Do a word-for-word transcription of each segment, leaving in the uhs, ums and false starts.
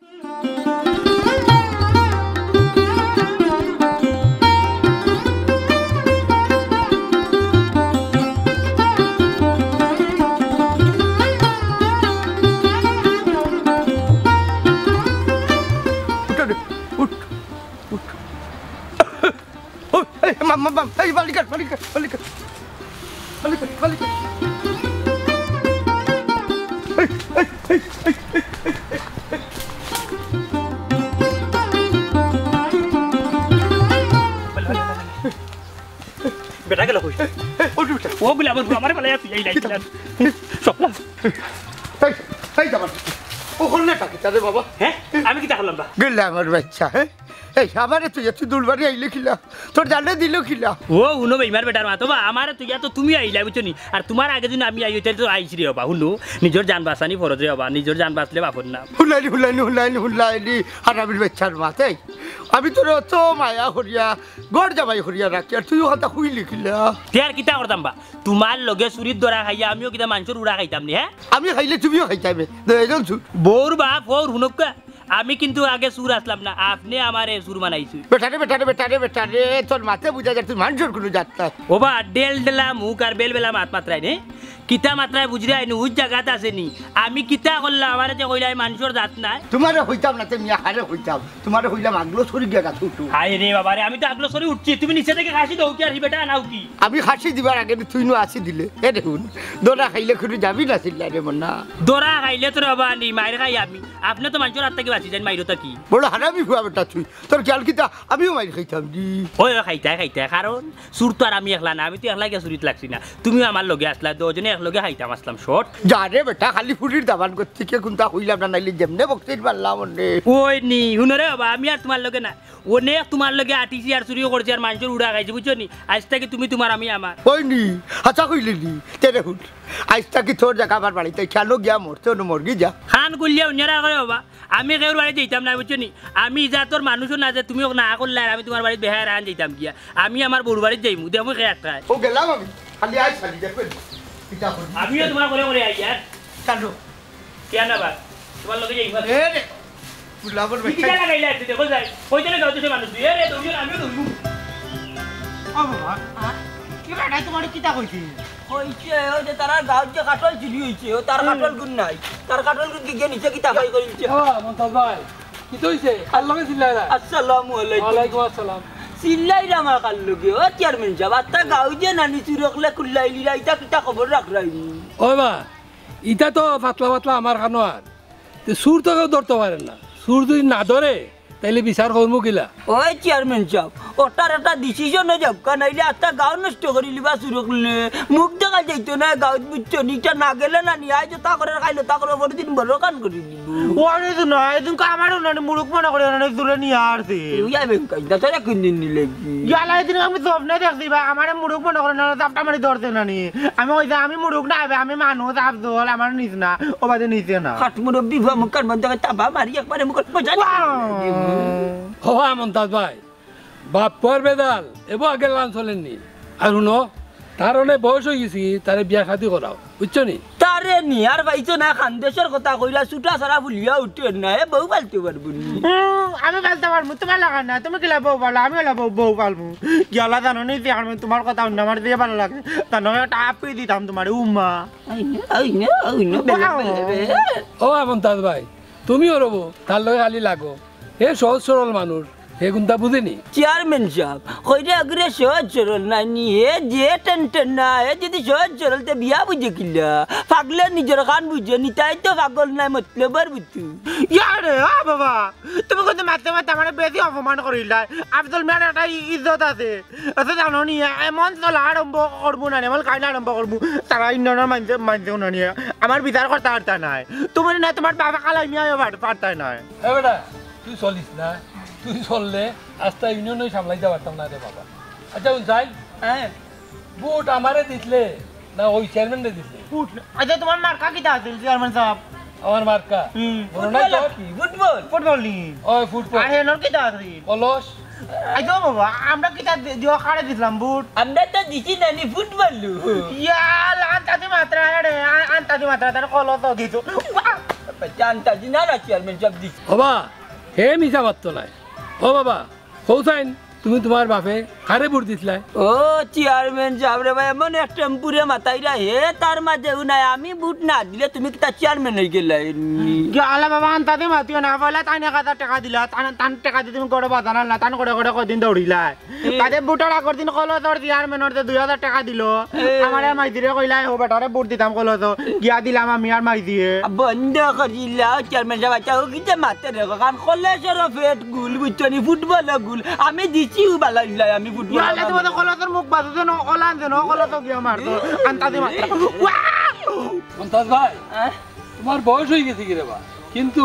উঠ রে, উঠ, উঠ। ও, এই, মা, মা, মা, এই, বালিকা, বালিকা, বালিকা। বালিকা, বালিকা। এই, এই, এই, এই, এই, এই, এই। বেটা গেল কই? এই, এই, ওঠ, ওঠ। ও গুলা আমার আমারে বলে তুই এই লাইন। সব এই, এই যাবার। ও করলে টা কিতা রে বাবা? হ্যাঁ? আমি কিতা করলাম বা? গেলে আমার বাচ্চা, হ্যাঁ? এই, আমারে তুই এত দূর বাড়ি আইলে কিলা? তোর জানে দিল কিলা? ও, হুনো বেইমার বেটার মা, তো বা, আমারে তুই এত তুমি আইলা, বুঝছো নি? আর তোমার আগে যদি আমি আই, ওইটা তো আইছি রে বাবা, হুনো, নিজর জান বাঁচানি ফরজ রে বাবা, নিজর জান বাঁচলে বাপর নাম। হুনাইনি, হুনাইনি, হুনাইনি, হুনাইনি, হারামির বাচ্চার মা, তাই? আমি তোর অত মায়া করিয়া, ঘর জামাই করিয়া রাখি, আর তুই ওখানটা হুইলি কিলা? তে আর কিতা করতাম বা? তোমার লগে চুরির ধরা খাইয়া আমিও কিতা মানষর উড়া খাইতাম নি, হ্যাঁ? আমি খাইলে তুমিও খাইতামে। দুইজন চুর। বউর বাপ, বউর হুনক্কা। আমি কিন্তু আগে চুর আসলাম না, আপনে আমারে চুর বানাইছইন। বেটারে, বেটারে, বেটারে, বেটারে, তোর মাতে বুঝা যায় তুই মানষর কুনু জাত নায়। ওবা, ডেল ডেলা মুখ আর বেল বেলা মাত মাতরায় নে। কিতা মাতরায় বুঝরায় নি, উজ জাগাত আছে নি। আমি কিতা করলাম, আমারে যে কইলা আমি মানষর জাত নায়। তোমারে কইতাম না, তে মিয়া হারে কইতাম। তোমারে কইলাম আগলো সরি গিয়া গাছ উঠো। হায় রে বাবা রে, আমি তো আগলো সরি উঠছি, তুমি নিচে থেকে খাসি দাও কি আর হি বেটা আনাও কি? আমি খাসি দিবার আগে নি তুই নু আসি দিলে। এ দেখুন, দরা খাইলে কুনু যাবি না চিল্লা রে মন্না। দরা খাইলে তো রে বাবা নি, মাইর খাই আমি। আপনে তো মানষর হাত থাকি বাঁচি যাইন, মাইরও থাকি। বড় হারামি ফুয়া বেটা তুই। তোর খেয়াল কিতা? আমিও মাইর খাইতাম নি। ওই, ওই, খাইতায়, খাইতায়। কারণ চুর তো আর আমি একলা না, আমি তো একলা গিয়া চুরিত লাগছি না। তুমিও আমার লগে আসলা, দুইজনে একলগে খাইতাম আসলাম, শর্ট। যা রে বেটা, খালি ফুরির দামান করতে কে কুনতা কইলাম না, নাইলে যেমনে বক্সির মারলাম অনে। ওই নি, হুনো রে বাবা, আমি আর তোমার লগে না। অনেক তোমার লগে আটিছি আর চুরিও করছি আর মানষর উড়া খাইছি, বুঝছো নি? আইজ থাকি তুমি তোমার, আমি আমার। ওই নি, হাছা কইলে নি, তে দেখুন। আইজ থাকি তোর জাগা আমার বাড়িত, খেয়ালো গিয়া মরতে অনো মরগি যা। খান খুলিয়া উনিয়ারা করে বাবা, আমি কেউর বাড়িত যাইতাম না, বুঝছো নি? আমি ইজাতর মানুষও না যে তুমি না করলে আর আমি তোমার বাড়িত বেহায়া রাখান যাইতাম গিয়া। আমি আমার বউর বাড়িত যাইমু, দেখমু কে আটকায়। ও গেলাম আমি, খালি আইস খালি দেখবেন। কিতা করি? আমিও তোমার করে করে আই আর। কাটো। কেন আবার? তোমার লগে যাইমু। এ রে, গুলাবর কি বেটা। কিতা লাগাইলা আইছে, দেখো যাই। কইতে না যাও দেশে মানুষ, এ রে, দৌড়িও না, আমিও দৌড়িমু। ও বাবা, হ্যাঁ? কি বেটায় তোমারে কিতা কইছে? কইছে, ওই যে তারার গাঁওত যে কাঠল চুরি হইছে, ও তার হুম। কাঠল গুণ নাই। তার কাঠল গুণ কি গিয়ে নিচে কিতা খাই করিলছে? ও, মন্তাজ ভাই, কিতা হইছে? কার লগে চিল্লাইলা? আসসালামু আলাইকুম। ওয়ালাইকুম আসসালাম। চিল্লাইলাম আর কার লগে? ও চেয়ারম্যান সাব, আত্তা গাঁও যে নানি চুরকলে কুল্লাইলিরা, ইতা কিতা খবর রাখরায়নি? ও বা, ইতা তো পাতলা পাতলা আমার কানো আর। তে চুর তো কেউ ধরতে পারে না। চুর যদি না ধরে, তাইলে বিচার করমু কিলা? ওই চেয়ারম্যান সাব, ওটার একটা ডিসিশন অই যাউক্কা, নাইলে আত্তা গাঁও নষ্ট করিলিবা চুরকলে। মুখ দেখা যাইতো না গাঁওত, বুঝছো নি? ইটা না গেলে না নি, আইজ তা করে খাইলো, তা করে পরদিন বড় কান করি দিবো। ও আমি তো না, এদিন আমারও না মুরুখ মনে করে না, দূরে নিয়া আরছে। তুই আইবেন কই? না তোরা কোন দিন নিলে কি? ইয়ালা এদিন আমি স্বপ্নে দেখছি বা, আমারে মুরুখ মনে করে না, চাপটা মারি ধরছে না নি। আমি কইছি, "আমি মুরুখ না, আমি মানুষ, আফজল, আমার নিস না।" ও বাদে নিছে না। খাট মুরব্বি বা মুখ কান বন্ধ করে তাবা মারি একবারে মুখ মজা লাগে। ওয়া। ও মন্তাজ ভাই, বাপ পুয়ার বেজাল, এবো আগে লান চলেননি। আর হুনো, তার অনেক বয়স হয়ে গেছি, তারে বিয়া শাদি করাও, বুঝছো নি? তারে নি, আর পাইছো না, খানদেশর কথা কইরা, ছুটা ছাড়া ফুলিয়া উঠে না, এ বউ পালতে পারবো নি। হুম, আমি পালতে পারবো, তোমার লাগা না, তুমি কিলা বউ পালো, আমি ওলা বউ, বউ পালবো। গেলা জানো নি, যে আমি তোমার কথা হুনলে আমার যে ভালা লাগে, জানো একটা আপি দিতাম তোমারে, উম্মা। আই না, আই না, আই না, বেলা, বেলা, বেলা। ও মন্তাজ ভাই, তুমিও রবো, তার লগে খালি লাগো। হে সহজ সরল মানুষ, হে কুন্তা বুঝেনি। চেয়ারম্যান সাব, কইরে আগরে সহজ সরল নানি, হে যে টেন টেন না, হে যদি সহজ সরল তে বিয়া বুঝে কিলা? পাগলে নিজর কান বুঝে নি, তাই তো পাগল নায় মতলবর বুঝু। ইয়ারে, ও বাবা, তুমি কিন্তু মারতে মারতে আমারে বেশি অপমান করিলায়। আফজল মিয়ার একটা ই-, ইজ্জত আছে। আচ্ছা, জানো নি, এমন চলা আরম্ভ করবো না, এমন কাহিনী আরম্ভ করবো, তারা ইন্ডিয়ার মানষে, মানষে উনানি, আমার বিচার করতে পারতা নাই। তুমি না, তোমার বাবা কালাই মিয়া পার-, পারতাই নাই। এ বেটা, তুই চলিস না, তুই চললে আস্তা ইউনিয়নও সামলাইতে পারতাম না রে বাবা। আচ্ছা, হুন চাই, হ্যাঁ। ভোট আমারে দিতলে না ওই চেয়ারম্যানরে দিতলে? ভোট না। আচ্ছা, তোমার মার্কা কিতা আছিল, চেয়ারম্যান সাব? আমার মার্কা? হুম। মনে নাই ফুটবল তোর? আর কি? ফুটবল? ফুটবল নি? ওই ফুটবল। আর হেনর কিতা আছিল? কলস। আইতো বাবা, আমরা কিতা দি-, দিও কারে দিছিলাম ভোট? আমরা তো দিছি না নি ফুটবল লু। ইয়া, আন্তাজি মাত্রা রে, আ-, আন্তাজি মাত্রা, তার কলস তো দিছো। জানতা দিন আর চেয়ারম্যান সাব দিছি। ও বা, হে মিছা মাততো নায়। ও বাবা, কও চাইন, তুমি তুমার বাফে কারে ভোট দিছলায়? ও চেয়ারম্যান সাব রে বা, এমন এক টেম্পুরে মাতাইরা, হে তার মাঝেও নাই, আমি ভোট না দিলে তুমি কিতা চেয়ারম্যান অইগেলায় নি? গিয়া আলা বাবা, আন্তাদে মাতিও না, পয়লা তাইন এক হাজার টেকা দিলা, তান, তান টেকা দি তুমি গরু বাজার আনলা, তান গরু গরু কয়দিন দৌড়িলায়। এ। তাতে ভোটর আগর দিন কলসর চেয়ারম্যানর যে দুই হাজার টেকা দিলো, এ। আমারে মাইজিরে কইলায়, "ও বেটারে ভোট দিতাম কলসো।" গিয়া দিলাম আমি আর মাইজিয়ে। বন্ধ করিলা, চেয়ারম্যান সাব, আচ্ছা, ও কিতা মাতে রে, কারণ কলসরও পেট গুল, বুঝছো নি, ফুটবলও গুল। আমি দিছি ও বালা ইলাই, আমি ফুটবল ইয়াল্লা, তুমি তো কলসর মুখ বাজো যেন, ওলান যেন, কলসো গিয়া মারতো। আন্তাজে মাত্র। মন্তাজ ভাই, হ্যাঁ? তুমার বয়স অইগেছে কি রে বা? কিন্তু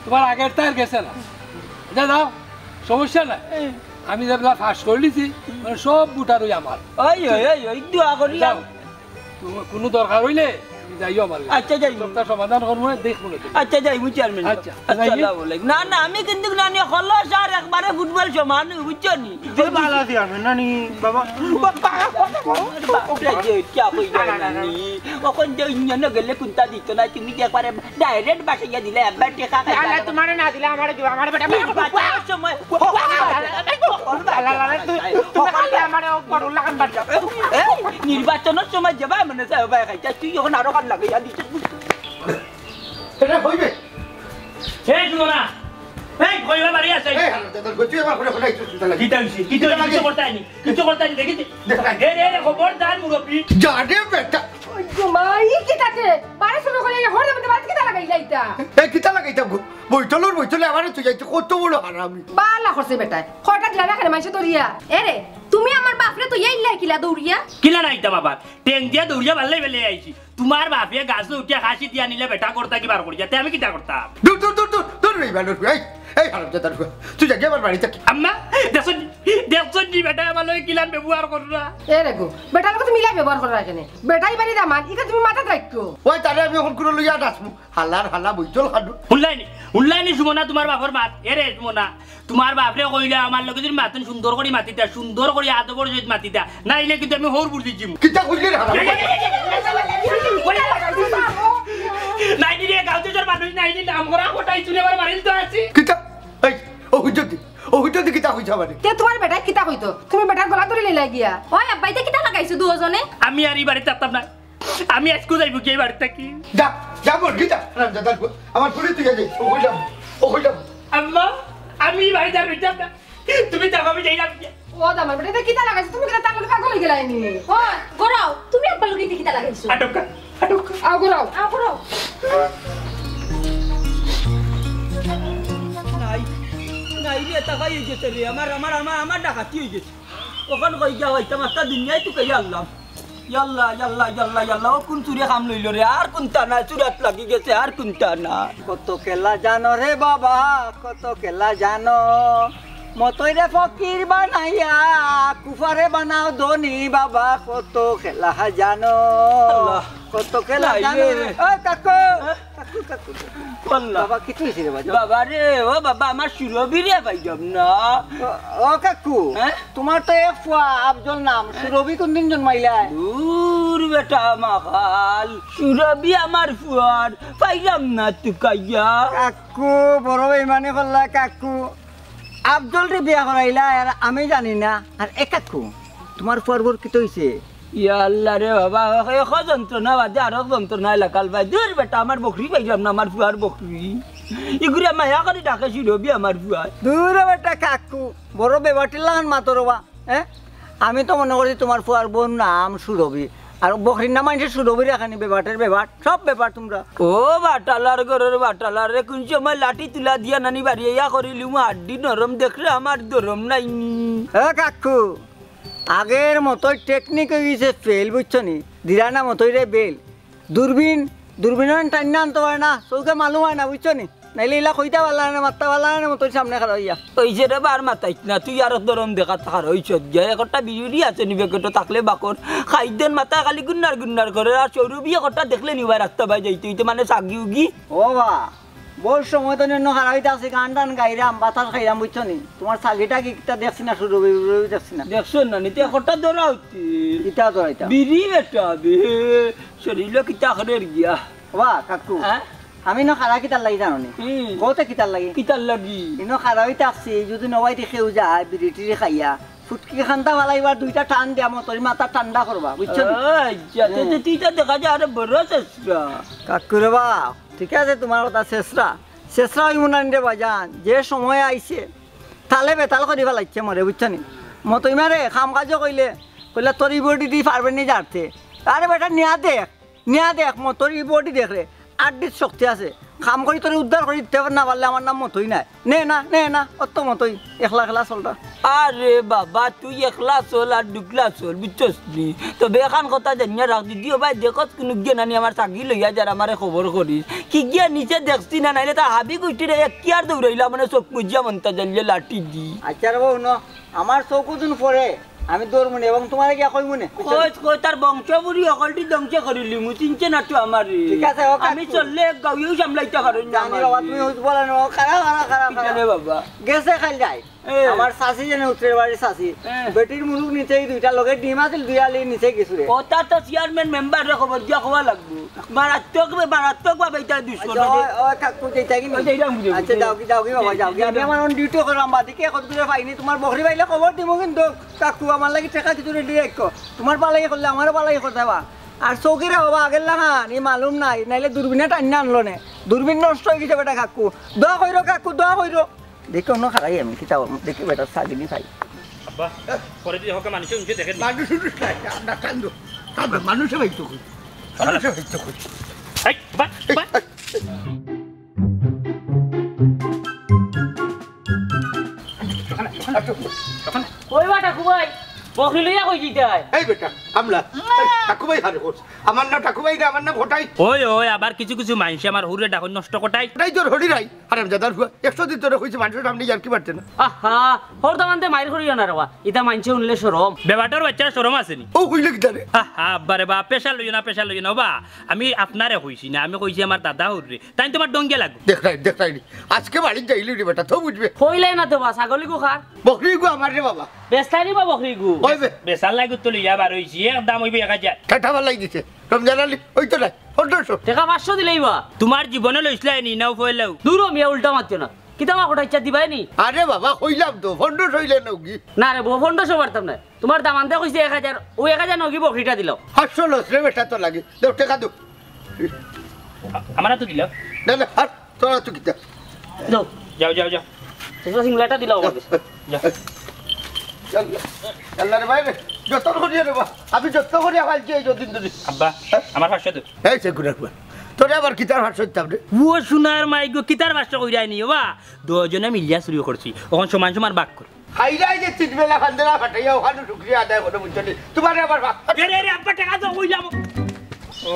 তুমার আগের তার গেছে না। আচ্ছা, যাও, সমস্যা নাই। আমি যেবলা পাশ করিলিছি, মানে, সব ভোটারই আমার। ওই, ওই, ওই, ওই, দোয়া করি। যাও, তুমি কুনু দরকার অইলে তুমি যাইও আমার লগে। আচ্ছা, যাইমু। সবটা সমাধান করমু, দেখমু না তুমি। আচ্ছা, যাইমু চেয়ারম্যান। আচ্ছা, আসসালামু আলাইকুম। না, না, আমি কিন্তু না নিয়া কলস আর একবারে ফুটবল সমান, বুঝছো নি? এই বালা চেয়ারম্যান, না নি, বাবা। বাপরে, যে কিয়া কই যায় না নি? অখন যে ইউনিয়নো গেলে কুনতা দিত না, তুমি যে একবারে direct বাসাইয়া দিলে, একবার টেকা খাই আল্লাহ গেল। তুমারে না দিলে আমারে দিবা, আমারে বেটা। নির্বাচনের সময়, আল্লাহ, আল্লাহ, তুই, তুমি খালি আমারে ও বড় লাগান বাদ দাও। এই, নির্বাচনের সময় যেবা মনে চায় ওবায় খাইতা, তুই অখন আরো কান লাগাইয়া দিতে। এটা কইবে? এই, শুনো না। এই, কইবা বাড়ি আছে? এই, হারামজাদার গো, তুই আমার ফোনে ফোনে একটু শুনতে লাগে। কিতা অইছে? কিতা কিতা অইছে? লাগে? কিচ্ছু করতে আইনি। কিচ্ছু করতে আইনি, দেখি তুই। দেখ, দেখ। এ রে, রে, খবরদার মুরব্বি। যা রে বেটা। ওই গো মা, ই কিতা তে? বারে শুরু করে, এই হরে মধ্যে বারে কিতা লাগাইলা ইটা? এই কিতা লাগাইতাম গো? বৈঠলর বৈঠলে আমারে তুই যাইতে কত বড় হারামি। বালা করছে বেটায়। কয়টা দিলা না কেনে মাইনষে ধরিয়া? এ রে, তুমি আমার বাফরে তো এই লাই কিলা দৌড়িয়া? কিলা নাইতা বাবা? টেং দিয়া দৌড়িয়া বাল্লাই বেলে আইছি। তুমার বাফে গাছো উঠিয়া খাসি দিয়া নিলে বেটা করতা কি বার করিয়া? তে আমি কিতা করতাম? দূর, দূর, দূর, দূর, দূর, এই মানুষ, এই, এই হারামজাদার পুয়া। তুই যা গিয়া আমার বাড়ি থাকি। আম্মা, দেখছো নি, দেখছো নি বেটা আমার লগে কিলান ব্যবহার কররা? এ রে গো, বেটার লগে তুমি ইলা ব্যবহার কররা কেনে? বেটাই বাড়ি দামান, ইটা তুমি মাথাত রাখিও। ওই তারে আমি অখন কুনো লইয়া নাচমু। হালার হালা বৈঠল খাডু। হুনলায় নি, হুনলায় নি সুমনা তুমার বাফর মাত? এ রে সুমনা, তুমার বাফরে কইলা আমার লগে যদি মাতইন সুন্দর করি মাতিতা, সুন্দর করি আদবর সহিত মাতিতা, নাইলে কিন্তু আমি হউর বুঝি দিমু। কিতা কইলে রে হারাম? নাইলে রে, গাঁও দেশর মানুষ নাইলে নাম করা কোটাই চুলে আবার মারিল তো আছি। কিতা? এই, ও হুজুর দি, ও হুজুর দি কিতা কইছা মানে? তে তুমার বেটায় কিতা কইতো? তুমি বেটার গলা ধরি লইলা গিয়া। ওই আব্বা, ইতা কিতা লাগাইছো দুইজনে? আমি আর ই বাড়িত থাকতাম না। আমি আইজকু যাইমু গি ই বাড়ি থাকি। যা, যা মরগি যা। হারামজাদার পুয়া। আমার ফুড়ি তুই যা, ও কইলাম, ও কইলাম। আম্মা, আমি ই বাড়িত আর রইতাম না। তুমি যাও, আমি যাইরাম গি। ও দামান বেটা, ইতা কিতা লাগাইছো? তুমি কিতা তার লগে পাগল অইগেলায় নি? ও, গরাও, তুমি আব্বার লগে ইতা কিতা লাগাইছো? আটক কর, আটক কর। আও গরাও। আও গরাও। নাই, নাই রে, টাকা অইগেছে রে। আমার, আমার, আমার, আমার ডাকাতি অইগেছে। অখন কই গিয়া অইতাম, আস্তা দুনিয়াই তুকাইয়া আনলাম। ইয়াল্লা, ইয়াল্লা, ইয়াল্লা, ইয়াল্লা, ও কুন চুরে কাম লইলো রে? আর কুনতা না, চুরাত লাগি গেছে, আর কুনতা না। কত খেলা জানো রে বাবা, কত খেলা জানো। মতইরে ফকির বানাইয়া, কুফারে বানাও ধনী বাবা, কত খেলা জানো। আল্লাহ। কত খেলা নাই জানো রে। রে। ও কাকু, হ্যাঁ? কাকু, কাকু, কাকু। আল্লাহ। বাবা, কিতা অইছে রে বাবা? বাবা রে, ও বাবা, আমার সুরভি রে পাইলাম না। ও, ও কাকু, হ্যাঁ? তুমার তো এক ফুয়া আফজল নাম, সুরভি কুনদিন জন্মাইলা? দূর বেটা মাখাল, সুরভি আমার ফুয়ার, পাইলাম না তুকাইয়া। কাকু, বড় বেইমানি করলা কাকু। আফজলরে বিয়া করাইলা আর আমি জানি না। আর এ কাকু, তুমার ফুয়ার বউর কিতা অইছে? ইয়া আল্লাহ রে বাবা, এক যন্ত্রণা বাদে আরক যন্ত্রণা এলাকাল ভাই। দূর বেটা, আমার বকরি পাইলাম না, আমার ফুয়ার বকরি। ইগুরে মায়া করি ডাকে সুরভি আমার ফুয়া। দূর বেটা কাকু, বড় বেবাটির লাখান মাতো রে বা, হ্যাঁ? আমি তো মনে করছি তুমার ফুয়ার বউর নাম সুরভি। আর বকরির নাম আনছে সুরভি রাখানি, বেবাটের বেবাট, সব বেবাট তুমরা। ও বাটালার ঘরর বাটালার রে, কুন সময় লাঠি তুলা দিয়া নানি বাড়ি ইয়া করিলিমু, হাড্ডি নরম দেখরে আমার দরম নাই নি। এ কাকু, আগের মতই টেকনিক অইগেছে ফেল, বুঝছো নি? দিরা না মতই রে বেল। দূরবীন, দূরবীন অন টাইন্না আনতো পারে না, চউখে মালুম অয় না, বুঝছো নি? নাইলে ইলা কইতা পারলা না, মাততা পারলা না, মতই সামনে খাড়া অইয়া। অইছে রে বা, আর মাতাইস না, তুই আরো দরম দেখাত খাড়া অইছস গিয়া। একটা বিড়ি আছে নি প্যাকেটো, থাকলে বাকর। খাইদেন মাথায় খালি গুন্নার গুন্নার করে, আর সৌরভি একটা দেখলে নি ভাই রাস্তা বায় যাইতে অইতে, মানে সাগি উগি। ও বা, বউত সময় তো নিয়া খাড়া অইতা আছি, গান টান গাইরাম, বাতাস খাইরাম, বুঝছো নি? তুমার সাগিটা কিতা দেখছি না, সুরভি উরভি দেখছি না। দেখছো না, নিতে একটা ধরা অইতে। কিতা ধরাইতা? বিড়ি বেটা বে, শরীলো কিতা করের গিয়া। ও বা, কাকু। হ্যাঁ? আমি ইনো খাড়া কিতার লাগি জানো নি? হুম। কওতে কিতার লাগি? কিতার লাগি? ইনো খাড়া অইয়া থাকছি, যদি নবায়দি কেউ যায়, বিড়ি টিড়ি খাইয়া, ফুটকি খান্তা ফালাইবার দুইটা টান দিয়া মতইর মাথা ঠান্ডা করবা, বুঝছো নি? আচ্ছা, তে, হুম। তে তুই তো দেখা যায় আরো বড় শেষরা। কাকুরে বাপ, ঠিক আছে, তুমার কথা শেষরা। শেষরা অইমু না রে বাজান, যে সময় আইছে, তালে বেতাল করি ফালাইছে মরে, বুঝছো নি? মতই মারে, কাম কাজও কইলে, কইলা, "তোর ই বডি দি পারবে নি জারতে।" আরে বেটা, নিয়া দেখ, নিয়া দেখ, মতই ই বডি দেখ রে, আড্ডিত শক্তি আছে। কাম করি তোরে উদ্ধার করি দিতে না পারলে আমার নাম মতই নায়। নে না, নে না, অত মতই, একলা একলা চলটা। আরে বাবা, তুই একলা চল আর দুকলা চল, বুঝছস নি? তবে এখান কথা জানিয়া রাখ, যদি ও ভাই দেখত কুনু গিয়া নানি আমার চাকরি লইয়া যার, আমারে খবর করিস। কি গিয়া নিচে দেখছি না, নাইলে তা হাবি গুষ্টিরে এক কিয়ার দৌড়াইলা, মানে চোখ মুজিয়া মনটা জ্বালিয়ে লাঠি দি। আচ্ছা রে বউ, ন, আমার চকুদিন পরে আমি দৌড়মুনে এবং তুমারে গিয়া কইমুনে। কই, কই, তার বংশ বুড়ি অকলটি ধ্বংস করিলিমু, চিনছে না তো আমারে। ঠিক আছে, ও আমি কাকু। চললে এক গাউয়েও সামলাইতে পারো না জানি বাবা, আমারে। তুমি হুজ বলা না, খাড়া, খাড়া, খাড়া, ঠিক খাড়া। আছে বাবা। গেছে খালি যাই। এ। আমার চাচি জানে উত্তরের বাড়ির চাচি। এ। বেটির মুরুগ নিচে এই দুইটা লগে ডিম আছিল, দুই আলি নিচে গেছু রে। ওটা তো চেয়ারম্যান মেম্বাররে খবর দিয়া কওয়া লাগবো। মারাত্মক বে-, মারাত্মক ভাবে এটা দুষ্কর্ম আচ্ছা, রে। ওই, ওই কাকু, যেটা কি নি? ওই যে এটা বুঝে আচ্ছা, বুঝে। যাও কি, যাও কি বাবা, যাও কি? আমি আমার own duty করো, আমার দিকে এখন দূরে পাইনি। তুমার বকরি পাইলে খবর দিমু কিন্তু কাকু, আমার লাগি টেকা কিছু ready রাখো। তুমার পালাই করলে আমারও পালাই করতে হবা। আর চৌকিরে বাবা, আগের লাখান, ই মালুম নাই, নাইলে দূরবীনে টাইন্না আনলো নে। দূরবীন নষ্ট অই গেছে বেটা কাকু। দোয়া কইরো কাকু, দোয়া কইরো। দেখি অন্য খারাই আমি, কিতা দেখি বেটা সাগিনি খাই। আব্বা, পরে যদি হকে মানুষে উঠে দেখে নি। মানুষ উঠে নাই, আমরা কান্দো। কান্দো, মানুষে বাইতো কই। মানুষে বাইতো কই। এই, আব্বা, আব্বা। কই বা ঠাকুভাই? বকরি লইয়া কই যাইতায়? এই বেটা, আমলা। এই, ঠাকুভাই হারে কর। আমার নাম ঠাকুভাই না, আমার নাম ঘটাই। ওই, ওই, আবার কিছু কিছু মাইনষে আমার হুরুরে ডাকইন নষ্ট কটাই। এটাই তোর হরি রাই, হারামজাদার ফুয়া। একশো দিন তোরে কইছি মানুষর সামনে ইয়ার্কি মারতে না। আহা, হর দামান্দে মাইর করিও না রে বা। ইতা মাইনষে হুনলে শরম। বেবাটার বাইচ্চার শরম আছে নি? ও কইলে কিতা রে? আহা, আব্বা রে বা, pressure লইও না, pressure লইও না, ও বা। আমি আপনারে কইছি না, আমি কইছি আমার দাদা হুরুরে। তাইন তুমার ডঙ্গিয়া লাগবো। দেখরায়, দেখরায় নি। আজকে বাড়িত যাইলি রে বেটা, তো বুঝবে। কইলাই না তো বা, ছাগল ইগু কার? বকরি ইগু আমার রে বাবা। বেচতায় নি বা বকরি ইগু? ওই বে। বেচার লাগি তো লইয়া বার অইছি, এক দাম অইবো এক হাজার। ঠেঠা বালাই দিছে। রমজান আলী, ওই তো নাই, পনেরোশো। টেকা পাঁচশো দিলেই বা। তুমার জীবনে লইছলায় নি, নাও ফয়লাও। দূর হ মিয়া, উল্টা মাতিও না। কিতা বা কটাইচ্ছা দিবায় নি? আরে বাবা, কইলাম তো, পনেরোশো অইলে নগি। না রে বউ, পনেরোশো পারতাম না। তুমার দামান্দে কইছে এক হাজার, অউ এক হাজার নগি বকরিটা দিলাও। পাঁচশো লস রে বেটা, তো লাগে। দেও, টেকা দেও। আ-, আমার তো দিলাও। না, না, আর তোরা তো কিতা? দেও। যাও, যাও, যাও। তোমরা সিংলাটা দিলাও আমার কাছে। যাও। আল্লাহ, আল্লাহ রে ভাই রে, যত্ন করিয়া রে বা। আমি যত্ন করিয়া ফালছি এই যতদিন ধরি। আব্বা, হ্যাঁ? আমার পাঁচশো দেও। এই সে গুণের ফুয়া। তোরে আবার কিতার পাঁচশো দিতাম রে? ও সোনার মাই গো, কিতার পাঁচশো কইরায় নি, ও বা? দুইজনে মিলিয়া চুরি করছি, অখন সমান সমান ভাগ করি। হাইরাই যে তিন বেলা খান্দেরা ফাটাইয়া ওখানে শুকরিয়া আদায় করো, বুঝছো নি? তুমারে আবার ভাগ। এ রে, রে, আব্বা, টেকা দেও, কইলাম। ও,